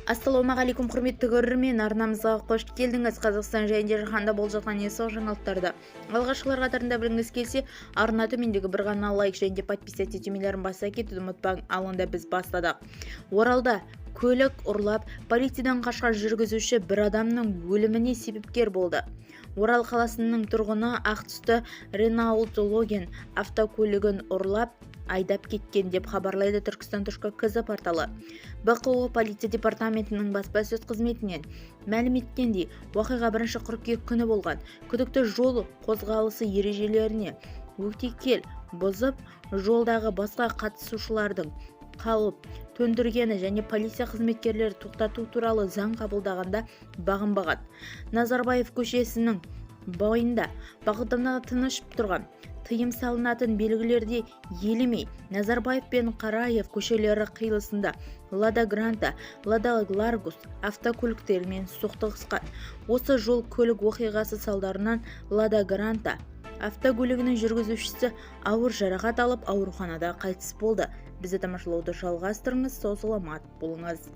Ассалаумағалейкум, құрметті көрермен! Арнамызға қош келдіңіз! Қазақстан және де жаһанда болып жатқан ең соңғы жаңалықтарды алғашқылар қатарында білгіңіз келсе, арна төмендегі бір ғана лайк және де подписаться түймелерін баса кетуді ұмытпаң. Ал онда біз бастадық. Оралда көлік ұрлап, полициядан қашқан жүргізуші бір адамның өліміне себепкер болды. Орал қаласының тұрғыны ақ түсті Ренаулт Логан автокөлігін ұрлап, айдап кеткен деп хабарлайды Түркістан.кз порталы. БҚО полиция департаментінің баспасөз қызметінен мәлім еткендей, оқиға 1 қыркүйек күні болған. Күдікті жол қозғалысы ережелеріне өтекел бұзып, жолдағы басқа қатысушылардың қауіп төндіргені және полиция қызметкерлері тоқтату туралы заң қабылдағанда бағынбаған. Назарбаев көшесінің бойында бағдарлама тыныш тұрған, тыйым салынатын белгілерді елемей, Назарбаев пен Қараев көшелері қиылысында Лада Гранта, Лада Ларгус автокөліктерімен соқтығысқан. Осы жол көлік оқиғасы салдарынан Лада Гранта автокөлігінің жүргізушісі ауыр жарақат алып, ауруханада қайтыс болды. Бізді тамашалауды жалғастырыңыз, сау саламат болыңыз!